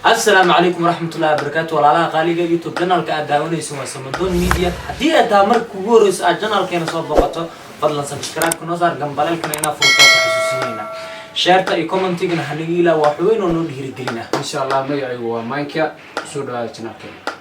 Asalaamu calaykum waraxmatullahi wabarakaatu. Walaalaha qaaliga, YouTube channelka aad daawanayso waa Samadoon Media. Haddii aad tahay marka kugu horeyso aad channelkeena soo boqoto, fadlan subscribe-ka noo saar, gambaleelkana inaa furto ku xasuusinayna. Share-ta iyo commentigana hanaga ilaa, wax weyn oo noo dhiirigelina. Insha Allah, magacaygu waa Manka. Kusoo dhawaada channelkeena.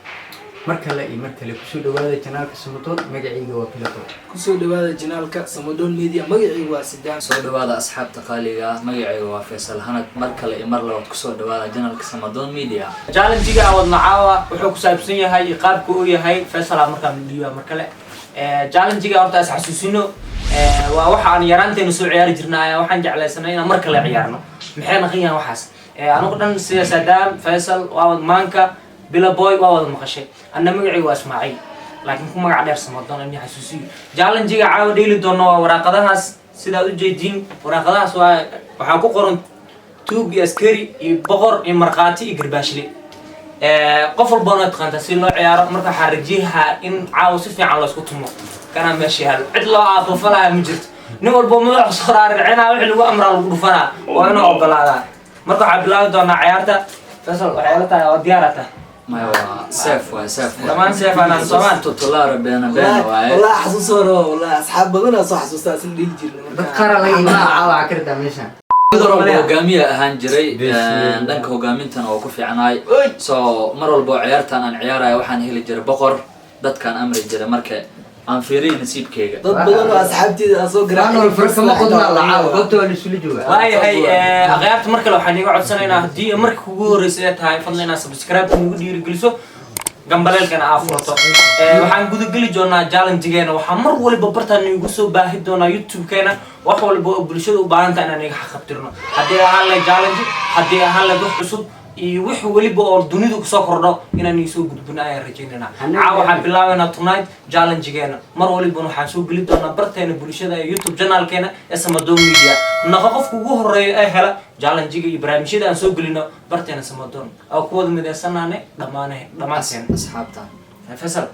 Mar kale iyo mar kale, kusoo dhawaada channelka Samadoon. Magacayga waa Pilato. Kusoo dhawaada channelka Samadoon Media. Magacaygu waa Sidaan. Soo dhawaada, asxaabta qaaliga ah. Magacayga waa Faysal Hanad. Mar kale iyo mar labaad, kusoo dhawaada channelka Samadoon Media. Challenge-ga aan wadna caawa wuxuu ku saabsan yahay iyo qaabka uu yahay Faysal aa markaan dhiiba. Mar kale challenge-ga horta is xasuusino. Waa waxa aan yaraanteena soo ciyaari jirnay ayaa waxaan jeclaysanay inaan mar kale ciyaarno. Maxay naqan yahan waxaas? Anigu dhan sida Saddam, Faysal waa wad, Maanka, Bila Boy waa wada maqashay. Anna magacaygu waa Ismaaciil, laakiin ku magac dheer Samadoon. Ani xasuusiyo, challenge-ga caawa dheeli doono waa waraaqadahaas. Sidaad ujeediin, waraaqadahaas waa waxaa ku qoran tuug iyo askari iyo boqor iyo markhaati iyo garbaashle. Qof walbana waa taqaantaa si loo ciyaaro. Marka waxaa rajiyaha in caawa si fiican loosku tumo. Kanaa meesha yaalo, cid loo aafafalaya ma jirto. Nin walbo madaxa soo raaricina, wixii lagu amraa lagu dhufanaa, waa inuu ogolaadaa. Marka waxaa bilaabi doonaa ciyaarta. Faisal, waxay la tahay waa diyaar tahay. Maya, waa safe, waay safe waay. Dhammaan safe aanaan Soomaan. Tutulaara beena beena waaye. Wallahi xasuus hore, wallahi asxaab badanaa soo xasuustaa isla dhihi jirna. Dad qaar laga imaa caawa kartaa meeshan. Mid walba hogaamiya ahaan jiray. Bismillah. Dhanka hogaamintana waa ku fiicanaay, so mar walba oo ciyaartan aan ciyaaraya waxaan heli jiray boqor, dadkaan amri jiray. Marka aan fiiriyo nasiibkeyga. Dad badan oo asxaabteeda aan soo Maanol farkama qodna la caawa, goobta waa laisula joogaa. Waayahay, akhyaarta, mar kale waxaan iga codsanaynaa, haddii marka kugu horeysa ay tahay, fadlan inaad subscribe nagu dhiirigeliso, gambaleelkana aa furto. Waxaan gudageli doonaa challengegeena. Waxaa mar waliba bartaan igu soo baahi doonaa YouTube-keena wax walba oo bulshada u baahan tahay inaan iga xaqabtirno, haddii ahaan lahayd challenge, haddii ahaan lahayd wax cusub iyo wax waliba oo dunidu kusoo kordho inaan iisoo gudbino ayaan rajaynayna. Caawa waxaan bilaabaynaa tonight challengegeena. Mar walibana waxaan soo geli doonaa barteena bulshada ee YouTube channelkeena ee Samadoon Media. Noqo qofka ugu horeeya ee hela challengega iyo barnaamijyada aan soo gelino barteena Samadoon oo ku wada mideysanaane dhammaane dhammaanteen. Asxaabta. Faisal.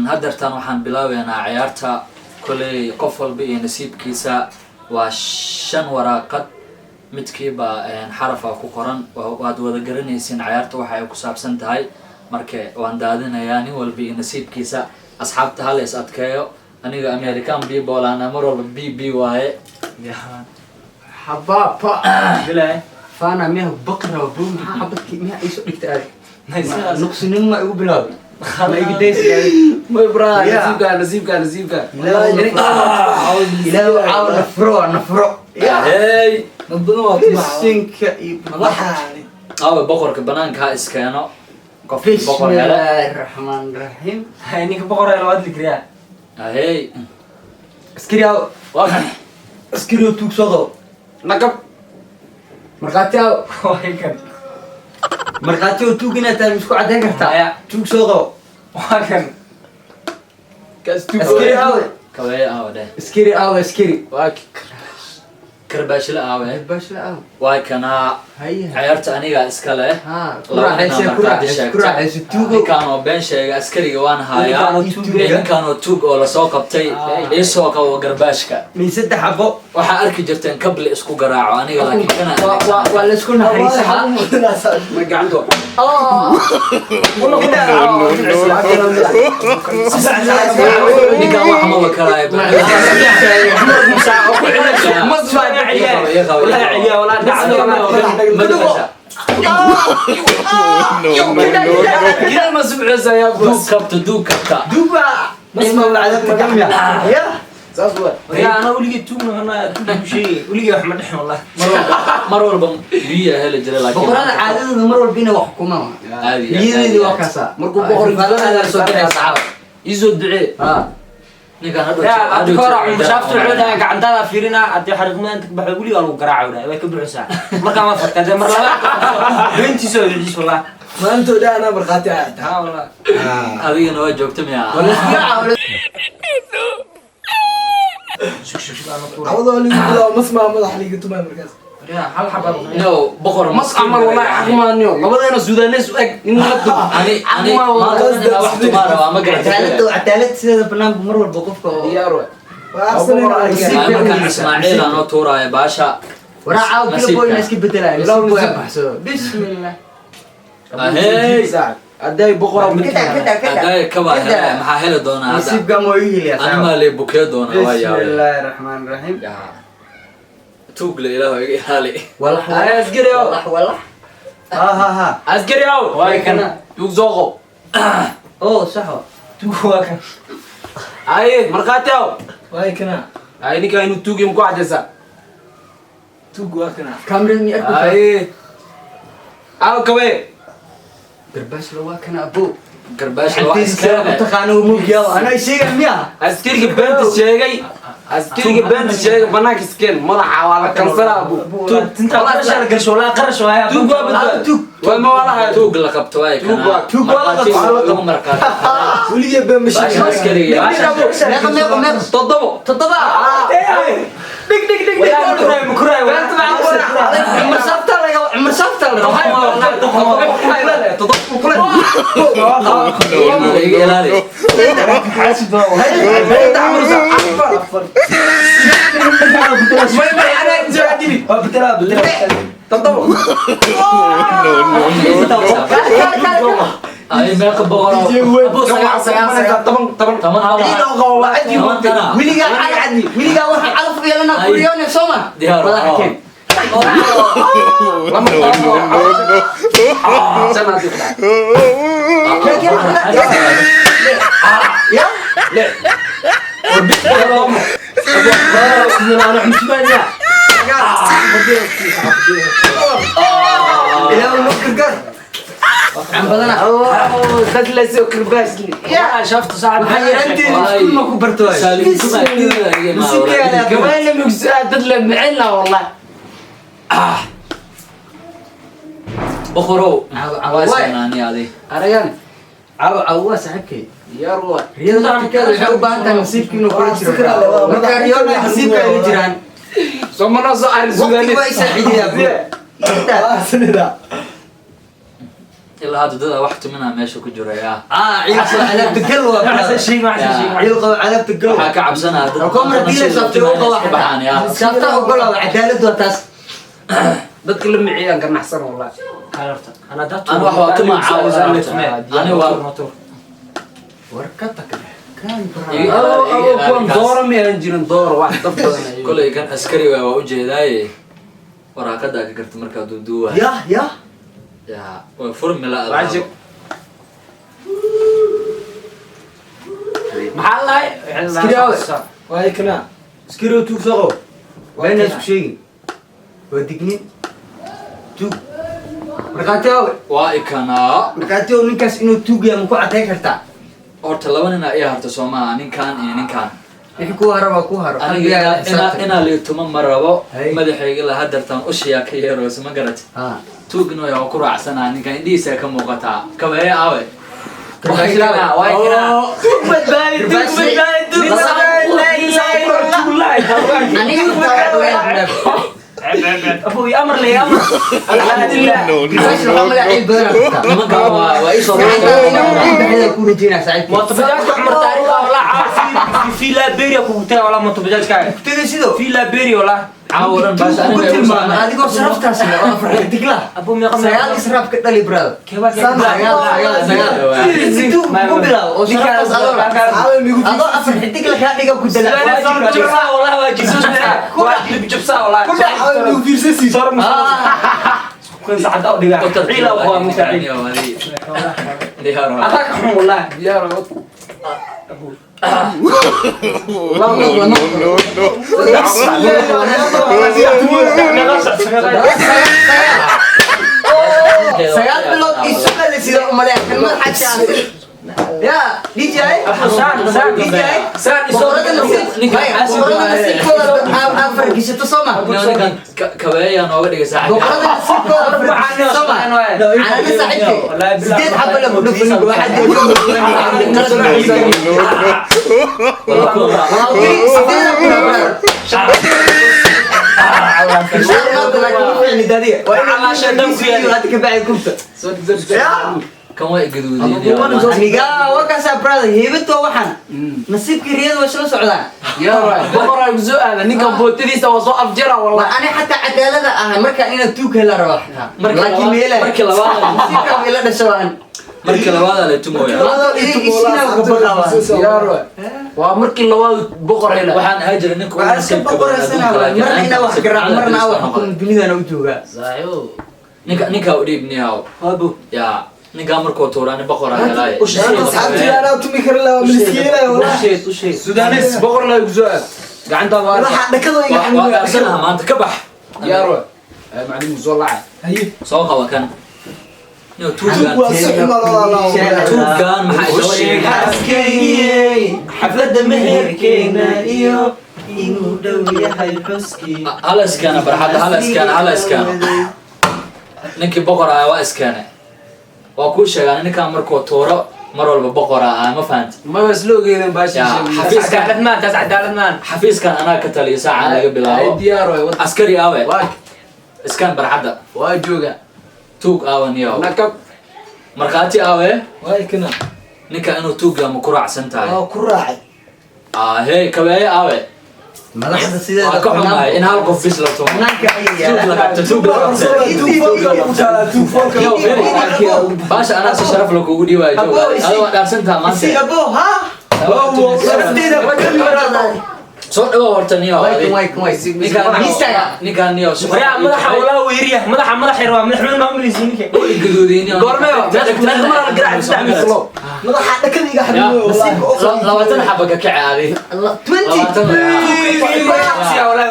Haddeertaan waxaan bilaabeynaa ciyaarta. Koley qof walba iyo nasiibkiisa. Waa shan waraaqad, midkiiba xarafa ku qoran. Waad wada garanaysiin ciyaarta waxa ay ku saabsan tahay. Marka waan daadinayaa, nin walba iyo nasiibkiisa. Asxaabta, hala is adkeeyo. Aniga American people ana, mar walba b b waaye. Xabaaba. Bilaa. Faana miyaha baqi raba bro? Maxaa xabadkii miyaa iisoo dhigtay adig? Nuqsinimo ma igu bilaabay, ma igu daysi adig? May braa. Yeah. Nasiibka, nasiibka, nasiibka. Ilaahu caawa nafro nafro. Hey. Dad badan waa tumaa. Bisinka iyo Madaxaani. Awe boqorka? Banaanka ha iskeeno qofkii boqor hele. Bismillaahi raxmaan raxiim. Ninka boqor ee labaad ligriyaa. Hey. Askari aaw? Waa kan. Askari oo tuug soo qabo. Naqab. Markhaati aaw? Waa kan. Markhaati oo tuug inaad tahay ma isku caddayn kartaa? Maya. Tuug soo qabo. Waa kan. Askari aaw? Kabeeye aawe dheh. Askari aaw? Askari. Waa. Karbaashile aawe? Baashla aaw? Waa kanaa. Haya. Ciyaarta anigaa iska leh. Ha ku raaxayse, ku raaxayse, ku raaxayse, tuugo. Ninkaan oo been sheega, askariga waan hayaa. Ninkaan oo tuug eh. Ninkaan oo tuug oo lasoo qabtay, iisoo qabo garbaashka. Min saddex xabo. Waxaa arki jirteen kable isku garaaco aniga, laakiin kana waa laysku naxariisaa. Ma gacanto. Ninkaan wax maba karaayo. Madaxa. Gida ma subcisa yaa Duug boss. kabta, duug kabta. Duba ya. Saas waa. Yaa ana weligay tuugna tuug sheegay, weligay wax ma dhexin wallah. Mar walba biyaa heli jiray, laakiin Boqorada caadadooda mar walba inay wax xukumaan. Caadi ah, Niyadeedii caadi waa ah. kaasaa. Markuu boqor Rifaadada soo diraysa caawa. Isoo ducee. Ha. Ninkaan hadhow yaa hadhow hadda ka hor shaaftu wuxuu dhahay gacantaada fiirina, haddii xariiqmada inta ka baxdo weligaa lagu garaaco dhahay, way ka buuxsaa. Markaa ma fagtaa dee mar labaad beentiisa oo wiciis wallah. Maantoo dhan anaa markhaati ah. Ha wallah. Adigana waa joogta miyaa? Shuk shuk shuk ana tuura. Cawadoo liigu bilaabo masmaa madaxa liiga tumaa markaas. Yaa hal xabad. No boqor. Mas camal wallahi xaqmaaniyo. Labadeena Sudanees u eg in la dubo. Ani maanta dhan inaa wax tumaa rabaa, ma garatay? Cadaalada, cadaalad sideeda banaanba mar walba qofka oo Diyaar waay. Waa arsenal. Markaan Ismaaciil aan oo tuuraayo baasha. Waraa caawa kila boy Nasiibka. ina iska bedelaayo. Bilow nasiib boy nasiib. Baxsado, bismillah. Ahey. Hadday boqora Kada kada kada. Hadday kabaa helaya, maxaa heli doonaa hadda? Nasiibka ma ii heliyaa? Ani maa lee bukee doonaa, waa yaabay. Bismillaahi raxmaani raxiim. Yaa. Tuugle, ilaahu iga ilaali. Walax. Ay, askari ow. Walax walax. Ha ha ha. Askari ow. Waay kana tuug soo qow. Oh, sax wa. Tuug waa kan. Ay, markhaati ow. Waay kana. Ay, ninka inuu tuug yahay ku cadaysaa. Tuug waa kana. Kamerad mi arko. Ay, aw kabe. Garbaashla waa kana, abo. Garbaash waa iska Gacantiisa ku taqaano mugyaw. Anaa sheega miya? Askariga beenta sheegay, askariga beenta sheegay, banaanka iskeen, madaxa waa la kansanaa, abu. Tinta qarash la gasho, walaa qarash waaya. Tuug waa badbaad. Tuug. Waa ma walaha. Tuug la qabto waay Tuug kana. Tuug waa la qabto. Markhaati ugu markhaati. Weligay been ma Baasha sheegin. askariga. Meeqa meeqa meeqa? 7. 7. Dhig dhig dhig. Walaa mukuraay mukuraay. Beenta maxaa ku qoran? Cumar Saafta laga, Cumar Saafta la rabaa. 7 kule. Iga ilaali. 4. May anaa soo cadili. Waa bedela bedela. 7. Ay, meeqa boqor oo- Abu, 9 9 9. 10 10. 10 haba. Ciidan qabo waa caddi. 10 tana. Weligaa caddi. Weligaa waxa calaf u yeelana Ay. kuriyoone soo ma? Diyaar. Madaxa keen. Lama shan haddii ku dhacay. Ya? 6. Ilaahu noo gargaar. Aan badana. Dad la soo karbaashni. Ya shaftu saaxib. Waxaa yaraanteeda iskuul ma ku barto waay. Saalim kuma Nasiibkeeda Gabayna mugsaa dad la micin la wallah. Boqorow, waa Waay. sanaani adi. Aragan. Caawa caawa waa saaxiibkay. Yar waa. Riyada laftirkeeda waxay u baahan tahay nasiibka inuu kula jiro. Marka riyoona nasiibka ay la jiraan. Soo ma noo soo arrin Waqtigu Suudaanis. waa i saaciidayaa, bro. Ilaa hadda dada wax tuminaa meesha ku jira yaa. Ah, ciil qabo cadaabta gal waa. Maxaa sheeg maxaa sheeg. Ciil qabo cadaabta gal. Waxaa ka cabsanaa dad. Komar diilay sabtay u qabo Isku baxaan yaa. Sabta ogolaa cadaalad waa taas. Dadka la miciyaan ganacsan wallah. Ana dad. Ani wax waa tuma caawa. Ani waa War ka tag. Kan Iga Awo ilaali, awo iga ilaali kuwan kaas. dooro mi aan jirin dooro wax dad badan ayuu. Kolay kan askari waa ujeedaaye. Waraaqadaa ka garta markaa duuduuwa. Ya ya. Yaa, way furmi la Waajib. Maxaa lahay? Askari awe. Waay kana. Askari tuug soo qabo. Waa inaa isku sheegin. Waa digniin. Tuug. Markhaati awe. Waa ikanaa. Markhaati ow, ninkaas inuu tuug yahay ma ku caddayn kartaa? Horta laba nin aa ii harta soo maaha, ninkan iyo ninkan. Wixii kuu haro waa kuu haro. Aniga Qalbigaaga xisaabtan. inaa liituma ma rabo. Hay. Madaxayga ilaa hadeertaan ushiyaa ka yeerayso, ma garat? Ha. Tuugna waa ku raacsanaa, ninkan indhihiisa ka muuqataa. Kabahee aawe. Waa ikanaa. Tuug badbaadi, tuug badbaadi, tuug badbaadi. Aniga xitaa waa ogahay. Abu amar leey amar. Alxamdulillah. Garbaashla waxaa malaa ciil badan aa qabtaa. Nimankan waa ii soo Gacantaada ku rajeynaa saaxiibkay. Mooto bajaajka Cumar Taariikh walaa caawa fi Liberia kugu tagay walaa mooto bajaajka. Tagay sidoo. Fi Liberia walaa. Caawa dhan baasha Ku aniga igu tilmaama soconaya. adigoo sharaftaas leh oo afar xidigla. Abu meeqa 9 israaf ka dhali, brother. Keebaa 9 9 9. Intuu ku bilaabo oo sharaftaas adoo adoo afar xidig la kaa dhiga ku dala. Jabsaa walaa waa jibsaa. Waa jilib jabsaa walaa. Ku dhac. Sor kun saacad oo dhigaa. Ciila waa mutaciil. Diyaar waa. Adaa ka xun walaa. Diyaar waa. Lama lama. 9 bilood isu dhali sida umaleya kan madaxa jaasir. Ya, DJ. Saan saan. DJ. Saan Boqorada nasiib. Boqorada nasiibkooda afar gishato soo ma? Ninkan kabeeyaa nooga dhigay saaxiib. Boqorada nasiibkooda afar gishato soo ma? Canana saaxiibkay. 8 xabo la ku dhufan waxaad Wala ku raac. 8 ku dhufan. Kan waa igaduudiyey. Aniga waa kaasaa, brother, heybad waa waxaan. Nasiibkii riyada waa isla socdaan. Yaa waay, boqoraa igu soo aada ninkan, bootadiisa waa soo afjara Waa wallahi. ani xataa cadaalada ahay marka inaad tuug hela raba xataa. Marka Laakiin labaad- meelay. markii labaad- Nasiibkaa ila dhasho waan. Markii labaad la tumooya. Labadoo isina ka baqaa. Yaa waay, waa markii labaad boqor hela. Waxaan ahaa jiray ninka ugu Waxaa iska nasiibka badan boqoraysanaa adduunka, laakiin marna inaa wax garaac, marna aa wax noqday. xukun dunidana u joogaa. Saaxiibow. Ninka u dhiib niyaw. Waabo. Yaa ninka markuu tuurani boqoraa helaaye. Asxaabtii anaa tumi kari lahaa, miskiinaya wallahi. Usheed, usheed. Sudanes boqor la igu soo aada gacantaada waa arka. Madaxa dhakada iga Waa xanuunaya. gaarsanaha maanta ka bax. Yaa waay, macallin soo lacay. Haye. Soo qaba kan. Niyo Tuug waa si tuugan. xun loo laalaa. Tuugan maxaa isoo sheegay? Xaaskeygiye, xafladda meherkeena iyo inuu dhow yahay xuskii. Hala iskaana barxadda, hala iskaana, hala iskaano. Ninkii boqor ahaa waa iskaane. Waa kuu sheegaan ninkaan markuu tuuro mar walba boqor ahaa, ma fahanti? Ma waa isla ogeydeen baasha. Yaa, Taas xafiiskan cadaalad maan, taas cadaalad maan. Xafiiskan anaa ka taliyo saacan laga bilaabo. Diyaar waay, wad. Askari aawe? Waa Iskaan barxadda. waa jooga. Tuug aawe niyow? Nakab. Markhaati aawe? Waay kana. Ninka inuu tuugga ma ku raacsan tahay? Waa ku raacay. Ahey, kabeeye aawe? Madaxda sideeda Waa ka xumahay in hal qof bis la tumo. Banaanka ayay Tuug la yaalaan. qabto, tuug la qabto. Tuug foolka ugu taalaa, tuug foolka. Yo, Beri, baasha anaa si sharaf la kugu dhiibaayo joog. Abo, Adiga waa dhaarsantaha maanta. Isi abo ha. Sharafteeda Soo dhawow horta niyow. Way Adi. way way. Ninkaan Istaga. Ninkaan niyow Waryaa madaxa walaa wuu yaryahay. Madaxa madax yar waa madaxweyne maamulaysa ninka. Gaduudiyey. Goormee meeqa mar la garaac saddex mislo? Madaxa dhakada iga xanuunaya wallahi. 20 xaba ka kace adi. 20.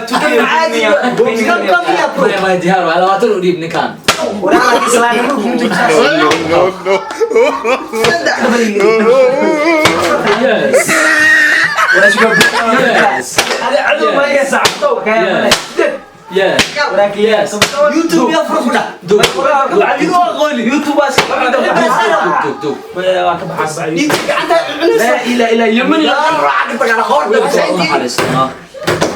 20. Kam kam ya, bro. Maya, maya, diyaar waa 20 u dhiib ninkaan. Waryaa laakiin islaamnimo kuma jirto. Saddex. Yes. Yes. Adi cadow ma iga saacdo. Yes. Yes. YouTube ya furo ku dhac. Duug. Adigu aqooni. YouTube waa iska Duug, duug. Waa ka baxaa. Inta gacanta cunaysa. Laa ilaa ilaa yamani la raac ka tagaa qoorta. Wiilka waa u naxariistano.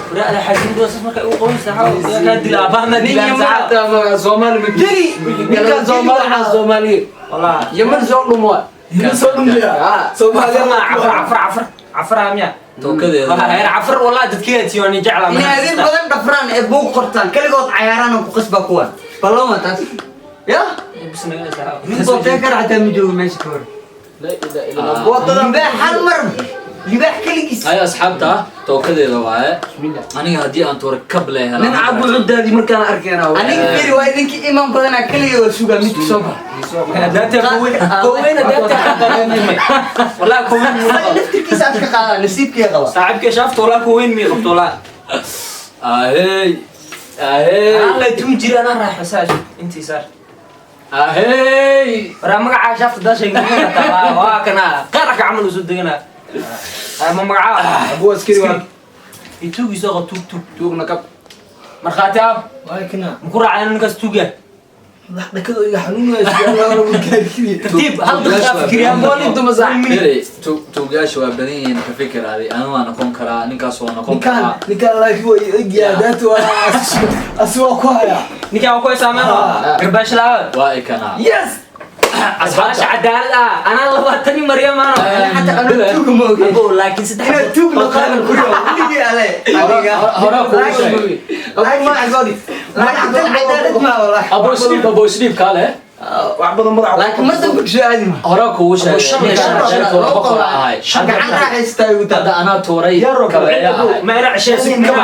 Waryaa ada xasindu asas marka uu qoonsa waxa ka dilaa abaana Nin dilaa yaman saacad. hataa Soomaali ma Jiri. ninkan Soomaali xaa Soomaaliye Wallah. yaman soo dhumo. Yima soo dhumaya. Soomaaliya. Afar, afar, afar, afar miya. Tookadeeda. Waa heer afar wallah dadkeeda tiyooni jeclaa. Inay adin badan dhafraan ee buug qortaan kaligood cayaaraan oo ku qasba kuwan. Ballan taas. Ya? Nin bootee kara xataa ma joogo meesha ka hor. Laa ilaa ilaa bootada. Libaax hal mar. Libaax kaligiis. Ay asxaabta tookadeeda waaye. Aniga haddii aan tuuro kab leh helaa. Nin cad wuxuu daadi markaan arkeenaa. Aniga firi waa idinkii iman badanaa kaliya waa sugaa midka soo baxa. Daata koweyn, koweyn daata wallah koweyn. Isaga laftirkiisa aad ka qaadaa nasiibkii qaba. Saaxiibkay shaafta wallah koweyn mi qabto wallah. Ahey. Ahey. Aan la tumi jira anaa raaxo saas intii saar. Ahey. Waraa magacaa shaafta daashay waa kana qaraka camal usoo deganaa. Ma magacaa? Abu askari waa. Tuug isoo qab, tuug, tuug. Tuug nakab. Markhaati ah. Waay kana. Ma ku raacay ninkaas tuug yahay? Madaxa dhakada iga xanuunaya, su'aalaha lagu gaarsiiyey. Tartiib, hal daqiiqa fikriyaa. Beri, tuugyaasha waa badan yihiin, ka fikir adi. Anu waa noqon karaa, ninkaas waa noqon Ninkaan karaa. Ninkaan laakiin waa egyaa daata waa asi waa ku hayaa. Ninkaan waa ku heesaamaan garbaash laawa. Waa ikanaa. Yes. Asxaabta cadaalad ah anaa 20 maryamaano. Xataa anuu tuug ma ogeyn. Abo laakiin saddex Inaad tuug noqon kuriyo weligii ale. Aniga. Hore kugu sheegay. Laakiin tan cadaalad ma wallah. Abo isdhiib, abo isdhiib kaale. Wax badan madaxa. Laakiin mar dambe kusoo aadi ma. Hore kugu sheegay. Shan iyo Ninkaan shan, anaa shan, tuura laba boqor qof. ahay. Gacan raaxaystaa ugu Hadda taa. anaa tuuray kabeeya ahay. Ma ina ceshaysid kaba.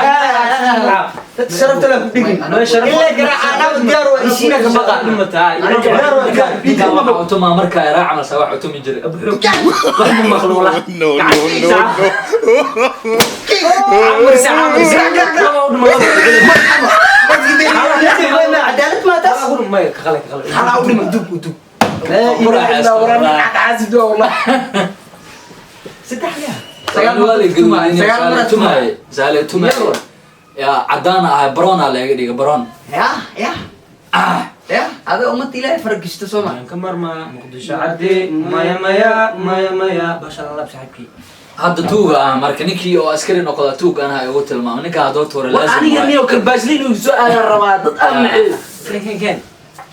Dad sharafta la ku dhigin. Ilaa garaaca anaa diyaar waa ishiina ka baqa. Ninkaan waxa utumaa markaa iraa camal saa wax utumi jiray. Wax ma maqlo wallah. No, no, no, no. Laba u dhimo, laba u dhimo. Cadaalad ma taas. Laba u dhimo, maya, ka qalay, ka qalay. Halaa u dhima dub u dub. Laa ilaaha illaa waraa nin cad xaasid waa wallah. Saddex yaa. Sagaal mar Sagaal mar tumay. Saale tumay. Yaa cadaan ahay, baroon aa laga dhigay baroon. Ya ya. Ya, ada ummad Ilaahay faragishto soo ma. Ka marma Muqdisho cadde, maya, maya, maya, maya basha la saaxiibkii. Hadda tuuga ah marka ninkii oo askari noqda tuug anaha igu tilmaamo ninka haddoo tuura War laazim aniga waaye. niyo karbaashliin uu soo aadan rabaa dad aan macay. Ken, ken, ken.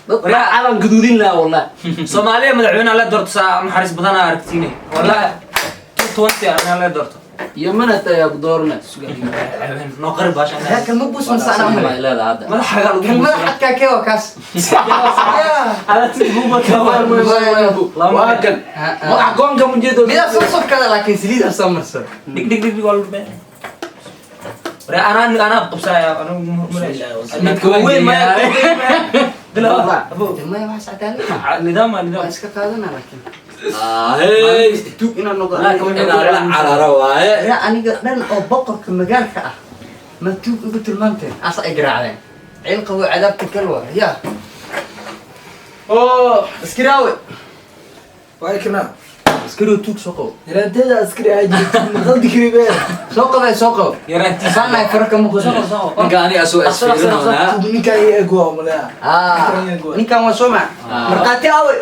Madaxaadan gaduudin lahaa wallahi. Soomaaliya madaxweyne la doorto saa naxariis badan aa aragtiine. Wallahi 220 anaa la doorto. Iyo mana tayaa ku doorana. Noo qari baasha. Kan ma buus marsana Ma amale. leedahay hadda. Madaxaaga lagu Kan madax adkaa kee waa kaas. Ala tibuba. Waa kan. Magac goonka mujeedo. Midaa soo sofkada laakiin saliidaa soo marsada. Dig dig dig waa lagu Ware anaa anaa qabsanaya anigu. Midka weyn geeyaa. Bilaa abo. Maya, waxaas cadaalad ma. Nidaam Waa nidaam. iska qaadana laakiin. Ahey. Tuug inaan noqdo. Inaan la cararo waaye. Yaa aniga dhan oo boqorka magaalka ah ma tuug igu tilmaanteen asa ay garaacdeen ciil qabo cadaabta gal waa yaa Oo. Askaraawe. Waa kana. Askariyo tuug soo qabo. Yaraanteeda askari ay jirto. Maqaldi karibe. Soo qabee, soo qabo. Yaraantiisa. Saanahay fara kama qodo. Ninka aniga asoo isfiirinoonaa. Ninka ay eego malaya. Ah, ninkan waa soo mac. Ah. Markhaati awe.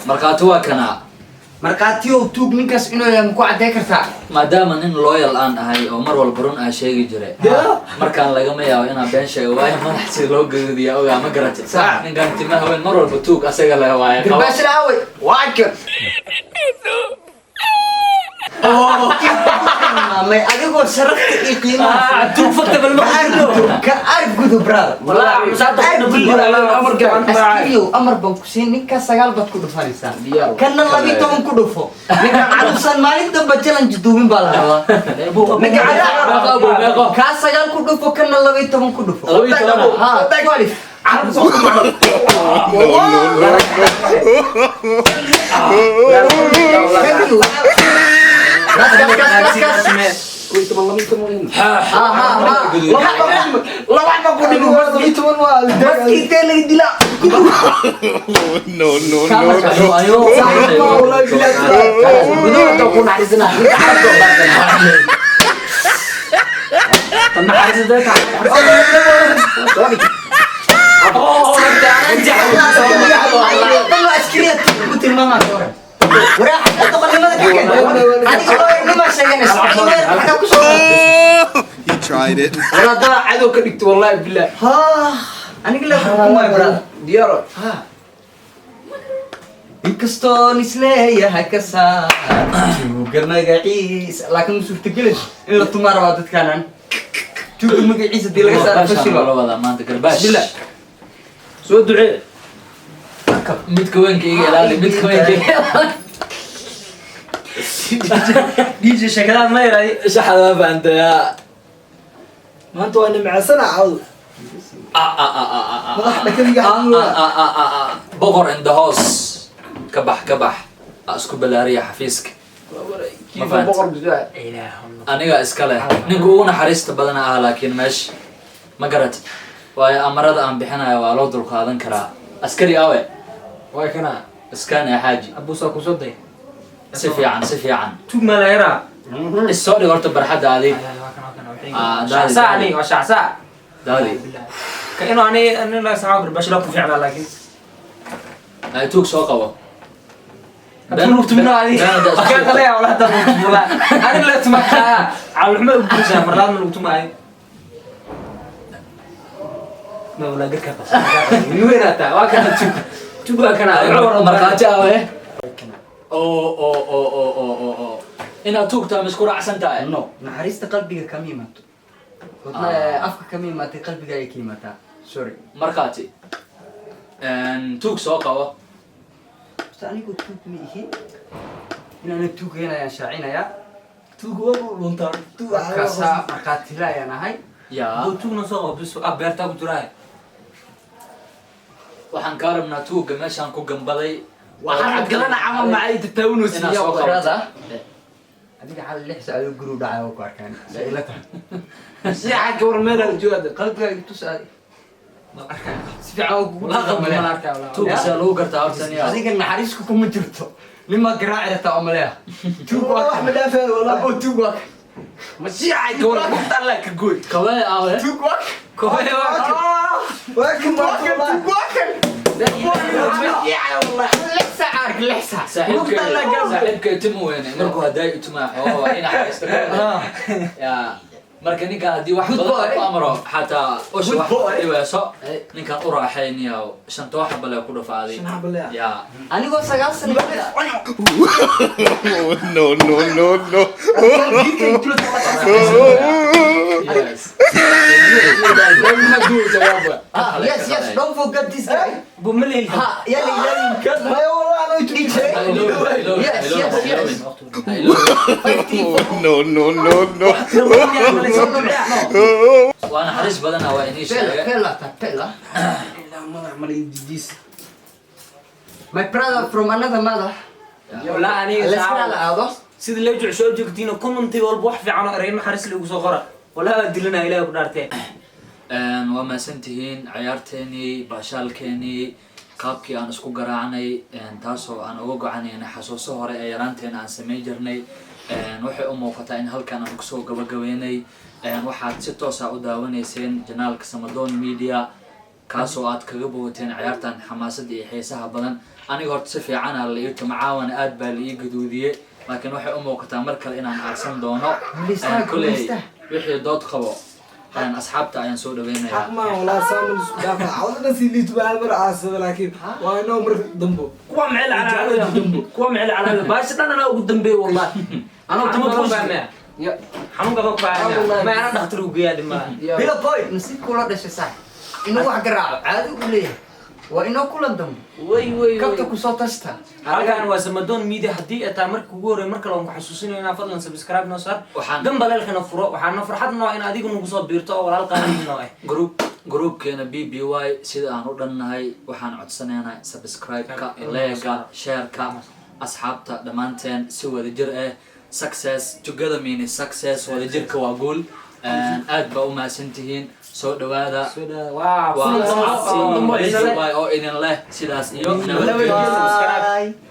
Markhaati waa kanaa. Markhaatiyow, tuug ninkaas inuu yahay maku caddey kartaa? Maadaama nin loyal aan ahay oo mar walba run aan sheegi jiray, markaan lagama yaabo inaan been sheego, waayo madax sida loo gaduudiyaa ogaa, ma garatay? Sax. Ninkan timaha weyn mar walba tuug asaga leh waaye qabo. Garbaashla awe, waa kan tilmaamay adigoo sharafta iyo qiimaha. Tuug fakta bal ma. Ka argudo, brother. Wallahi musaada. Askariyow, amar baan ku siin. Ninkaa 9 baad ku dhufanaysaa, kanna 12 ku dhufo. Ninka caruusan maalin damba challenge duubin baa la rabaa. Ninka Meeqo, Abu, meeqo? Kaa 9 ku dhufo, kanna 12 ku dhufo. 12. Ha, 12. Thank you. Gas, gas, gas, gas, gas. Ha, ha, ha. Laba ku dhigo. 12 waa. Maski intee laga dilaa? No, no, no, no. Ayo. Wallahi billahi. Guduud hadda ku naxariisanaa. Ninka carabta oo baarsan. Tan naxariisada tahay. Tan waa askariya ku tilmaamaa ka waran. Waraa xagga doqonnimada ka keen. Adiga lawyer-nima sheeganaysa. Adiga lawyer xaggaa ku soo He tried it. War haddaa cadow ka dhigto wallahi billahi. Ha, aniga la xukumaayo, brother. Diyaaro. Ha. Inkastoon isleeyahay ka saar tuuga magaciisa, laakiin ma suurtagelayso in la tumaa rabaa dadkaanan tuuga magaciisa hadii laga saaro Garbaashaan fashil. loola wadaa maanta garbaash. Bismillah. Soo ducee. Midka weynka iga ilaali, midka weynka iga ilaali. DJ sheekadaad ma yaraadi. Shaxda waa fahantayaa. Maanta waa nimcasana cawd. Ah, ah, ah, ah, ah, ah. Madax dhakadiga. Ah, ah, ah, ah, ah. Boqor in the house. Ka bax, ka bax. Ah, isku balaariya xafiiska. Kiifa boqor bisaa. Aniga iska leh ninka ugu naxariista badana ah, laakiin meesha ma garat waayo amarada aan bixinayo waa loo dulqaadan karaa. Askari awe. Waa kana. Iskaan ee xaaji. Abuusaa kusoo day. Si fiican, si fiican. Tuug maa la yaraa. Isoo dhig horta barxadda adig. Ah, daadi, shacsaa daadi. Ani waa shacsaa. Daadi. Ka inuu ani ani la saxo garbaash la ku fiicnaa laakiin Ay, tuug soo qabo. Haddii lagu tumino adi ka qalaya wala hadda lagu tumo ani la tumaa calool xumo ugu jirtaa mar labaad ma lagu tumaayo ma wala garka qabsan ni weynaataa waa kana tuug tuug waa kana. Markhaati awe oo oo oo oo oo oo oo inaad tuugtaa ma isku raacsan tahay? No, naxariista qalbiga kama imaato. Wadna afka kama imaatay, qalbiga ayay ka imaataa, sorry. Markhaati, tuug soo qabo. Horta anigu tuug ma ihi, inaanan tuugayn ayaan shaacinayaa. Tuug waa luntaa. Tuug. Markaasaa markhaatila ayaan ahay. Yaa. Tuugna soo qabo bis ah beertaa ku jiraa. Waxaan kaa rabnaa tuugga meeshaan ku gambaday. Waxaan galana camal macay tataawuno Inaad siiya. soo qabato. Brother, adiga xal 6 saacadood gurigu dhacay oo ku arkaan saa ila tahay. Shiica ka war meel aad joogada. Qalbigaaga tus aadi si fiican oo kugu Walaa qalbi maleeya. ma la arkaa walaa. Tuugga see lagu gartaa horta niyaa? Adiga naxariisku kuma jirto, nimaa garaaci rataa oo maleeya tuug waa Wax ma dhaafay wallahi. Abo, tuug waa. Ma shiica ka war waqti Allah ka gooy. Kabee awe. Tuug waa. Kooxda waa Waa kan maanta Tuug wallahi. waa kan. Ma shiica wallahi. 6 saac ark, 6 saac. Saaxiibkay, saaxiibkay timu weyne markuu haddaay itumaa oo waa ina xariista yaa. Marka ninka haddii wax Good badan boy. ku amro, xataa usha Good wax boy. dhibayso, ninkan u raaxayniya shantoo xabale ku dhufaaday. Shan xabo le ah. Ya. Anigoo 9 sano jir ah. No, no, no, no. Yes. Ah, yes, don't forget this guy. Bu ma leeli. Ha, yalla ilaali. Maya, wallah, anoo DJ. Yes. No, no, no, no. No. Waa naxariis badana, waa inii Pela, sheegay. pela, ta pela. Ilaa madax malay didiis. My brother from another mother. Walaa aniga Let's saaca- kala aado. Sida loo jecel soo joogtiin, commenti walba wax fiican oo erey naxariis lagu soo qora. Walaa waa dilinaa, Ilaahay ku dhaartee. Waa mahadsantihiin. Ciyaarteenii, baashaalkeenii, qaabkii aan isku garaacnay, taasoo aan uga gocanayna xasuuso hore ee yaraanteena aan samayn jirnay, waxay u muuqataa in halkan aan kusoo gabagabeynay. Waxaad si toos ah u daawanayseen janaalka Samadoon Media, kaasoo aad kaga bogateen ciyaartan xamaasadda iyo xiisaha badan. Aniga horta si fiicana la ii tumcaawana, aad baa la ii gaduudiyey, laakiin waxay u muuqataa mar kale inaan aarsan doono. Guulaystaa, Koley guulaystaa. wixii dood qabo asxaabta ayaan soo dhaweynayaa. Xaq maa walaa, saamal isku dhaafa cawda dhan sii liito baa hal mar aasada, laakiin waa inoo mar dambo. Kuwa micel calaawiya, kuwa micel calaawiya, baashi dhan anaa ugu dambeeyey wallahi. Anoo xanuunka timo ku fahmaya, Ya. xanuunka ku fahmaya, ma ana dhakhtar ugu geeyaa dhimaa. Bila boy, nasiibku la dhashay sax. Inuu wax garaaco caadi u leeyahay. Waa inoo kulan dambe. Way way. Kabta ku soo tashta. Halkan waa Samadoon Media. Haddii ay tahay marka ugu horreey, mar kale waan ku xasuusinaynaa, fadlan subscribe noo saar, Waxaan- gambaleelkana furo. Waxaana farxad noo in adigu nagu soo biirto oo walaal qaali noo ah. Groupkeena BBY sida aan u dhannahay, waxaan codsanaynaa subscribe-ka, like-ga, share-ka, asxaabta dhammaanteen si wadajir ah. Success together means success. Wadajirka waa guul. Aad baa u mahadsantihiin. Soo dhawaada. Waa Waa kulan asxaabtii dambe. BBY oo idin leh sidaas iyo nabadgelyo. Bye.